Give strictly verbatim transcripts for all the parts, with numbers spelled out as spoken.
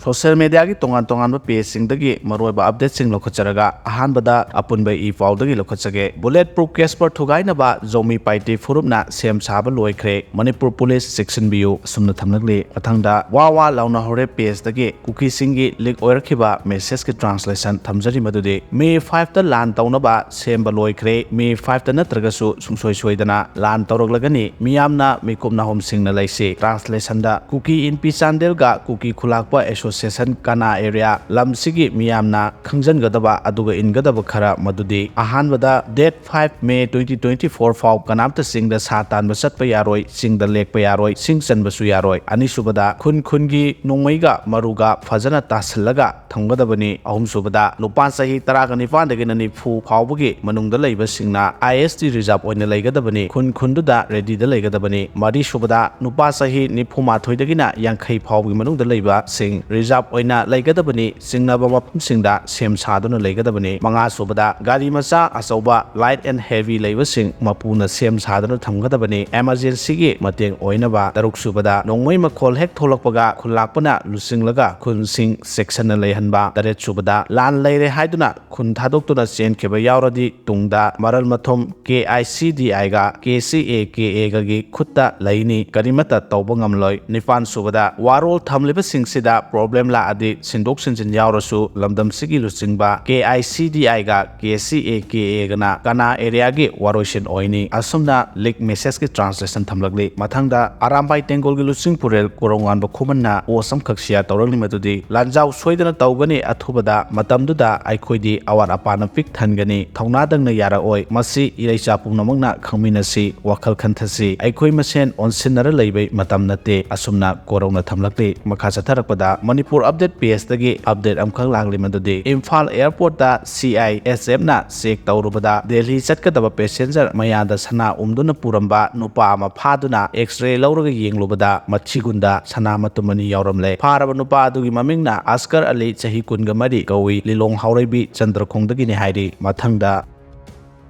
Social ꯃꯦꯗꯤꯌꯥꯒꯤ ꯇꯣꯉꯥꯟ ꯇꯣꯉꯥꯟꯕ ꯄꯦꯖꯁꯤꯡꯗꯒꯤ ꯃꯔꯨꯑꯣꯏꯕ ꯑꯞꯗꯦꯠꯁꯤꯡ ꯂꯧꯈꯠꯆꯔꯒ ꯑꯍꯥꯟꯕꯗ ꯑꯄꯨꯟꯕ ꯏ ꯄꯥꯎꯗꯒꯤ ꯂꯧꯈꯠꯆꯒꯦ꯫ ꯕꯨꯂꯦꯠ ꯄ꯭ꯔꯨꯐ ꯀꯦꯁꯄꯔ ꯊꯨꯒꯥꯏꯅꯕ ꯖꯣꯃꯤ ꯄꯥꯏꯇꯤ ꯐꯨꯔꯨꯞꯅ ꯁꯦꯝ ꯁꯥꯕ ꯂꯣꯏꯈ꯭ꯔꯦ꯫ ꯃꯅꯤꯄꯨꯔ ꯄꯨꯂꯤꯁ ꯆꯦꯛꯁꯤꯟꯕꯤꯌꯨ ꯑꯁꯨꯝꯅ ꯊꯝꯂꯛꯂꯤ꯫ ꯃꯊꯪꯗ ꯋꯥ ꯋꯥ ꯂꯥꯎꯅ ꯍꯧꯔꯦ ꯄꯦꯖꯇꯒꯤ ꯀꯨꯀꯤꯁꯤꯡꯒꯤ ꯂꯤꯛ ꯑꯣꯏꯔꯛꯈꯤꯕ ꯃꯦꯁꯦꯖꯀꯤ ꯇ꯭ꯔꯥꯟꯁꯂꯦꯁꯟ ꯊꯝꯖꯔꯤ꯫ ꯃꯗꯨꯗꯤ ꯃꯦ ꯐꯥꯏꯚꯇ ꯂꯥꯟ ꯇꯧꯅꯕ ꯁꯦꯝꯕ ꯂꯣꯏꯈ꯭ꯔꯦ꯫ ꯃꯦ ꯐꯥꯏꯚꯇ ꯅꯠꯇ꯭ꯔꯒꯁꯨ ꯁꯨꯡꯁꯣꯏ ꯁꯣꯏꯗꯅ ꯂꯥꯟ ꯇꯧꯔꯛꯂꯒꯅꯤ꯫ ꯃꯤꯌꯥꯝꯅ ꯃꯤꯀꯨꯞ ꯅꯥꯍꯨꯝꯁꯤꯡꯅ ꯂꯩꯁꯤ꯫ ꯇ꯭ꯔꯥꯟꯁꯂꯦꯁꯟꯗ ꯀꯨꯀꯤ ꯏꯟꯄꯤ ꯆꯥꯟꯗꯦꯜꯒ ꯀꯨꯀꯤ ꯈꯨꯂꯥꯛꯄ ꯑꯦꯁꯣꯁꯤꯌꯦꯁꯟ ꯀꯅꯥ ꯑꯦꯔꯤꯌꯥ ꯂꯝꯁꯤꯒꯤ ꯃꯤꯌꯥꯝꯅ ꯈꯪꯖꯟꯒꯗꯕ ꯑꯗꯨꯒ ꯏꯟꯒꯗꯕ ꯈꯔ ꯃꯗꯨꯗꯤ ꯑꯍꯥꯟꯕꯗ date five May twenty twenty four ꯐꯥꯎ ꯀꯅꯥꯝꯇ ꯆꯤꯡꯗ ꯁꯥ ꯇꯥꯟꯕ ꯆꯠꯄ ꯌꯥꯔꯣꯏ, ꯆꯤꯡꯗ ꯂꯦꯛꯄ ꯌꯥꯔꯣꯏ, ꯁꯤꯡ ꯆꯟꯕꯁꯨ ꯌꯥꯔꯣꯏ꯫ ꯑꯅꯤꯁꯨꯕꯗ ꯈꯨꯟ ꯈꯨꯟꯒꯤ ꯅꯣꯡꯃꯩꯒ ꯃꯔꯨꯒ ꯐꯖꯅ ꯇꯥꯁꯤꯜꯂꯒ ꯊꯝꯒꯗꯕꯅꯤ꯫ ꯑꯍꯨꯝꯁꯨꯕꯗ ꯅꯨꯄꯥ ꯆꯍꯤ ꯇꯔꯥꯒ ꯅꯤꯄꯥꯟꯗꯒꯤꯅ ꯅꯤꯐꯨ ꯐꯥꯎꯕꯒꯤ ꯃꯅꯨꯡꯗ ꯂꯩꯕꯁꯤꯡꯅ ꯑꯥꯏ ꯑꯦꯁ ꯇꯤ ꯔꯤꯖꯥꯔꯚ ꯑꯣꯏꯅ ꯂꯩꯒꯗꯕꯅꯤ, ꯈꯨꯟ ꯈꯨꯟꯗꯨꯗ ꯔꯦꯗꯤꯗ ꯂꯩꯒꯗꯕꯅꯤ꯫ ꯃꯔꯤꯁꯨꯕꯗ ꯅꯨꯄꯥ ꯆꯍꯤ ꯅꯤꯐꯨ ꯃꯥꯊꯣꯏꯗꯒꯤꯅ ꯌꯥꯡꯈꯩ ꯐꯥꯎꯕꯒꯤ ꯃꯅꯨꯡꯗ ꯂꯩꯕꯁꯤꯡ ꯔꯤꯖꯥꯔꯚ ꯑꯣꯏꯅ ꯂꯩꯒꯗꯕꯅꯤ꯫ ꯆꯤꯡꯅꯕ ꯃꯐꯝꯁꯤꯡꯗ ꯁꯦꯝ ꯁꯥꯗꯨꯅ ꯂꯩꯒꯗꯕꯅꯤ꯫ ꯃꯉꯥꯁꯨꯕꯗ ꯒꯥꯔꯤ ꯃꯆꯥ ꯑꯆꯧꯕ light and heavy ꯂꯩꯕꯁꯤꯡ ꯃꯄꯨꯅ ꯁꯦꯝ ꯁꯥꯗꯨꯅ ꯊꯝꯒꯗꯕꯅꯤ꯫ ꯑꯦꯃꯔꯖꯦꯟꯁꯤꯒꯤ ꯃꯇꯦꯡ ꯑꯣꯏꯅꯕ꯫ ꯇꯔꯨꯛꯁꯨꯕꯗ ꯅꯣꯡꯃꯩ ꯃꯈꯣꯜ ꯍꯦꯛ ꯊꯣꯛꯂꯛꯄꯒ ꯈꯨꯜꯂꯥꯛꯄꯅ ꯂꯨꯆꯤꯡꯂꯒ ꯈꯨꯟꯁꯤꯡ ꯆꯦꯛꯁꯤꯟꯅ ꯂꯩꯍꯟꯕ꯫ ꯇꯔꯦꯠꯁꯨꯕꯗ ꯂꯥꯟ ꯂꯩꯔꯦ ꯍꯥꯏꯗꯨꯅ ꯈꯨꯟ ꯊꯥꯗꯣꯛꯇꯨꯅ ꯆꯦꯟꯈꯤꯕ ꯌꯥꯎꯔꯗꯤ ꯇꯨꯡꯗ ꯃꯔꯜ ꯃꯊꯨꯝ ꯀꯦ I C D ꯑꯥꯏꯒ K C A K ꯑꯦꯒꯒꯤ ꯈꯨꯠꯇ ꯂꯩꯅꯤ, ꯀꯔꯤꯃꯠꯇ ꯇꯧꯕ ꯉꯝꯂꯣꯏ꯫ ꯅꯤꯄꯥꯟꯁꯨꯕꯗ ꯋꯥꯔꯣꯜ ꯊꯝꯂꯤꯕꯁꯤꯡꯁꯤꯗ ꯄ꯭ꯔꯣꯕ꯭ꯂꯦꯝ ꯂꯥꯛꯑꯗꯤ ꯁꯤꯟꯗꯣꯛ ꯁꯤꯟꯖꯤꯟ ꯌꯥꯎꯔꯁꯨ ꯂꯝꯗꯝꯁꯤꯒꯤ ꯂꯨꯆꯤꯡꯕ ꯀꯦ I C D ꯑꯥꯏꯒ K C A K ꯑꯦꯒꯅ ꯀꯅꯥ ꯑꯦꯔꯤꯌꯥꯒꯤ ꯋꯥꯔꯣꯏꯁꯤꯟ ꯑꯣꯏꯅꯤ꯫ ꯑꯁꯨꯝꯅ ꯂꯤꯛ ꯃꯦꯁꯦꯖꯀꯤ ꯇ꯭ꯔꯥꯟꯁꯂꯦꯁꯟ ꯊꯝꯂꯛꯂꯤ꯫ ꯃꯊꯪꯗ ꯑꯔꯥꯝꯕꯥꯏ ꯇꯦꯡꯒꯣꯜꯒꯤ ꯂꯨꯆꯤꯡ ꯄꯨꯔꯦꯜ ꯀꯣꯔꯧꯉꯥꯟꯕ ꯈꯨꯃꯟꯅ ꯄꯣꯁ ꯑꯃꯈꯛ ꯁꯤꯌꯥ ꯇꯧꯔꯛꯂꯤ꯫ ꯃꯗꯨꯗꯤ ꯂꯥꯟꯖꯥꯎ ꯁꯣꯏꯗꯅ ꯇꯧꯒꯅꯤ꯫ ꯑꯊꯨꯕꯗ ꯃꯇꯝꯗꯨꯗ ꯑꯩꯈꯣꯏꯗꯤ ꯑꯋꯥꯠ ꯑꯄꯥꯅ ꯄꯤꯛ ꯊꯟꯒꯅꯤ꯫ ꯊꯧꯅꯥꯗꯪꯅ ꯌꯥꯔꯛꯑꯣꯏ꯫ ꯃꯁꯤ ꯏꯔꯩꯆꯥ ꯄꯨꯝꯅꯃꯛꯅ ꯈꯪꯃꯤꯟꯅꯁꯤ, ꯋꯥꯈꯜ ꯈꯟꯊꯁꯤ꯫ ꯑꯩꯈꯣꯏ ꯃꯁꯦꯟ ꯑꯣꯟꯁꯤꯟꯅꯔ ꯂꯩꯕꯩ ꯃꯇꯝ ꯅꯠꯇꯦ꯫ ꯑꯁꯨꯝꯅ ꯀꯣꯔꯧꯅ ꯊꯝꯂꯛꯂꯤ꯫ ꯃꯈꯥ ꯆꯠꯊꯔꯛꯄꯗ ꯃꯅꯤꯄꯨꯔ ꯑꯞꯗꯦꯠ ꯄꯦꯖꯇꯒꯤ ꯑꯞꯗꯦꯠ ꯑꯃꯈꯛ ꯂꯥꯛꯂꯤ꯫ ꯃꯗꯨꯗꯤ ꯏꯝꯐꯥꯜ ꯑꯦꯌꯔꯄꯣꯔꯠꯇ C I S ꯑꯦꯐꯅ check ꯇꯧꯔꯨꯕꯗ Delhi ꯆꯠꯀꯗꯕ ꯄꯦꯁꯦꯟꯖꯔ ꯃꯌꯥꯗ ꯁꯅꯥ ꯎꯝꯗꯨꯅ ꯄꯨꯔꯝꯕ ꯅꯨꯄꯥ ꯑꯃ ꯐꯥꯗꯨꯅ ꯑꯦꯛꯁ ꯔꯦ ꯂꯧꯔꯒ ꯌꯦꯡꯂꯨꯕꯗ ꯃꯊꯤꯒꯨꯟꯗ ꯁꯅꯥ ꯃꯇꯨꯝ ꯑꯅꯤ ꯌꯥꯎꯔꯝꯂꯦ꯫ ꯐꯥꯔꯕ ꯅꯨꯄꯥ ꯑꯗꯨꯒꯤ ꯃꯃꯤꯡꯅ ꯑꯁꯀꯔ ꯑꯂꯤ, ꯆꯍꯤ ꯀꯨꯟꯒ ꯃꯔꯤ ꯀꯧꯏ, ꯂꯤꯂꯣꯡ ꯍꯥꯎꯔꯩꯕꯤ ꯆꯟꯗ꯭ꯔꯈꯣꯡꯗꯒꯤꯅꯤ ꯍꯥꯏꯔꯤ꯫ ꯃꯊꯪꯗ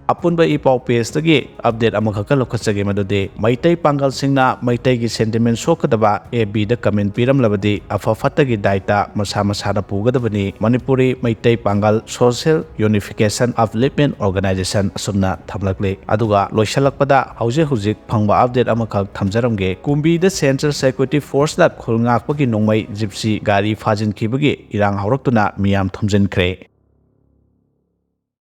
ꯑꯄꯨꯟꯕ ꯏ ꯄꯥꯎ pageꯇꯒꯤ update ꯑꯃꯈꯛꯀ ꯂꯧꯈꯠꯆꯒꯦ, ꯃꯗꯨꯗꯤ ꯃꯩꯇꯩ ꯄꯥꯡꯒꯜꯁꯤꯡꯅ ꯃꯩꯇꯩꯒꯤ sentiment ꯁꯣꯛꯀꯗꯕ FBꯗ comment ꯄꯤꯔꯝꯂꯕꯗꯤ ꯑꯐ ꯐꯠꯇꯒꯤ ꯗꯥꯏꯇ ꯃꯁꯥ ꯃꯁꯥꯅ ꯄꯨꯒꯗꯕꯅꯤ꯫ ꯃꯅꯤꯄꯨꯔꯤ ꯃꯩꯇꯩ ꯄꯥꯡꯒꯜ Social Unification Upliftment Organization ꯑꯁꯨꯝꯅ ꯊꯝꯂꯛꯂꯤ꯫ ꯑꯗꯨꯒ ꯂꯣꯏꯁꯤꯜꯂꯛꯄꯗ ꯍꯧꯖꯤꯛ ꯍꯧꯖꯤꯛ ꯐꯪꯕ update ꯑꯃꯈꯛ ꯊꯝꯖꯔꯝꯒꯦ꯫ ꯀꯨꯝꯕꯤꯗ Central Security Forceꯅ ꯈꯨꯜ ꯉꯥꯛꯄꯒꯤ ꯅꯣꯡꯃꯩ ꯖꯤꯞꯁꯤ ꯒꯥꯔꯤ ꯐꯥꯖꯤꯟꯈꯤꯕꯒꯤ ꯏꯔꯥꯡ ꯍꯧꯔꯛꯇꯨꯅ ꯃꯤꯌꯥꯝ ꯊꯨꯝꯖꯤꯟꯈ꯭ꯔꯦ꯫